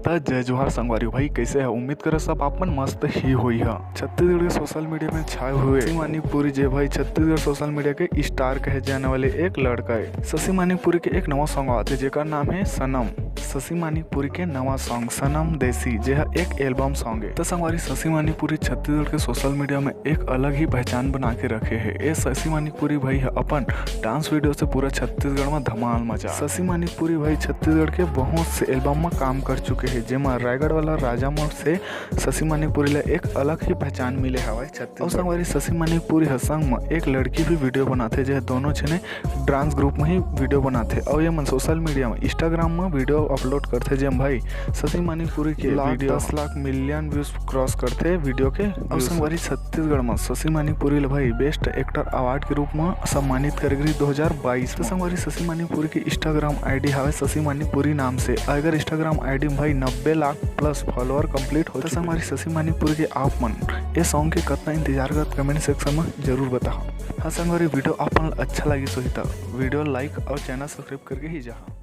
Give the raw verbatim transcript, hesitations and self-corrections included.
त जय जोहार संगवारी भाई, कैसे है? उम्मीद करे सब आप मन मस्त ही होई ह। छत्तीसगढ़ के सोशल मीडिया में छाए हुए शशि मानिकपुरी, जे भाई छत्तीसगढ़ सोशल मीडिया के स्टार कहे जाने वाले एक लड़का है। शशि मानिकपुरी के एक नवा सॉन्ग आते, जेकर नाम है सनम। शशि मानिकपुरी के नवा सॉन्ग सनम देसी, जे ह एक एल्बम सॉन्ग है। त संगवारी, शशि मानिकपुरी छत्तीसगढ़ के सोशल मीडिया में एक अलग ही पहचान बना के रखे है। ए शशि मानिकपुरी भाई ह अपन डांस वीडियो से पूरा छत्तीसगढ़ में धमाल मचा। शशि मानिकपुरी भाई छत्तीसगढ़ के बहुत से एल्बम में काम कर चुके हैं, जेमा रायगढ़ वाला राजा मोड़ से शशि मानिकपुरी ला एक अलग ही पहचान मिले हवय छत्तीसगढ़। अउ संगवारी, शशि मानिकपुरी ह संग में एक लड़की भी वीडियो बनाथे, जे दोनों झने डांस ग्रुप में ही वीडियो बनाथे। अउ ये मन सोशल मीडिया में, इंस्टाग्राम में वीडियो अपलोड करथे, जेम भाई शशि मानिकपुरी के लाख, वीडियो दस लाख, मिलियन व्यूज क्रॉस करथे वीडियो के। अउ संगवारी, छत्तीसगढ़ में शशि मानिकपुरी ल भाई बेस्ट एक्टर अवार्ड के रूप में सम्मानित करे गिस दो हज़ार बाईस में। संगवारी, शशि मानिकपुरी के इंस्टाग्राम आईडी हवे शशि मानिकपुरी नाम से। अगर इंस्टाग्राम आईडी में भाई नब्बे लाख प्लस फॉलोअर कंप्लीट हो चुके संगवारी, शशि मानिकपुरी के आप मन ए सॉन्ग के कतना इंतजार करत, कमेंट सेक्शन में जरूर बताओ। हाँ संगवारी, वीडियो आप मन अच्छा लगिस होही त वीडियो लाइक और चैनल सब्सक्राइब करके ही जाहा।